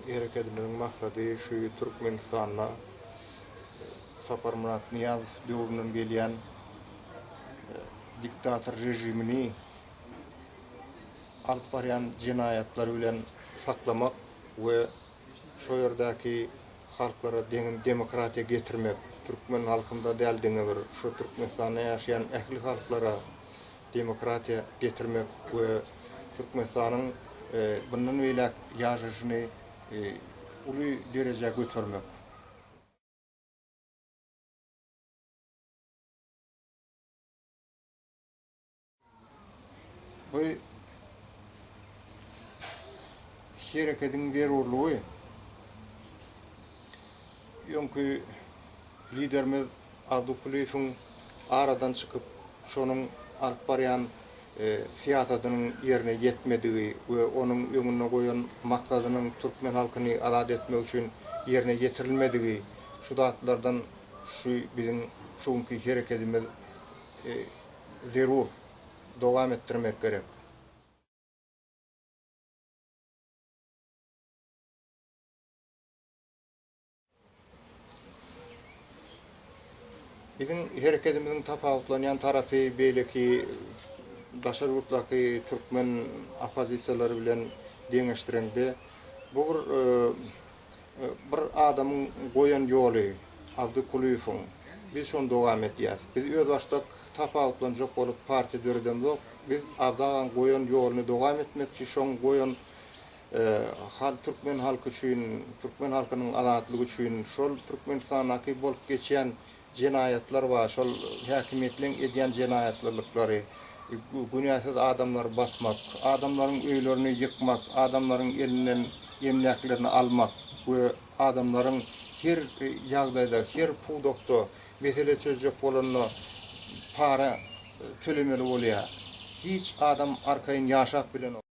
herekedimiziň maksady şu Türkmenistanda Saparmyrat Nyýazow döwründen gelýän diktator režimini alyp barýan jenaýatlary bilen saklamak we şo ýerdäki halklara deňim demokratiýa getirmek, türkmen halkynda däl diňe bir, şo Türkmenistanda ýaşaýan ähli halklara demokratiýa getirmek we Türkmenistanyň bundan beýläk ýaşaýşyny uly derejä götermek. Bu herekediň zerurlygy öňki liderimiz Abdy Kulyýewiň aradan çykyp, şonuň alyp barýan syýasatynyň ýerine ýetmedigi we onuň öňünde goýan maksadynyň türkmen halkyny azat etmek üçin ýerine ýetirilmedigi şu zatlardan şu biziň şu günki herekedimiz zerur, dowam etdirmek gerek. Biziň herekedimiziň tapawutlanýan tarapy beýleki daşary ýurtdaky türkmen oppozisiýalary bilen deňeşdireňde bu bir Bir adamyň goýan ýoly, Abdy Kulyýewiň. Biz şony dowam edýäs. Biz özbaşdak tapawutlanjak bolup partiýa döredemzok. Biz Abdy agaň goýan ýoluny dowam etmekçi, şoň goýan hal türkmen halky üçin, türkmen halkynyň azatlygy üçin, şol Türkmenistandaky bolup geçýän Jenaýatlar bar, şol häkimiýetleň edýän jenaýatlylyklary, günäsiz adamlary basmak, adamlaryň öýlerini ýykmak, adamlaryň elinden emläklerini almak we adamlaryň her ýagdaýda, her pudakda mesele çözjek bolanda para tölemeli bolýar. Hiç adam arkaýyn ýaşap bilenok.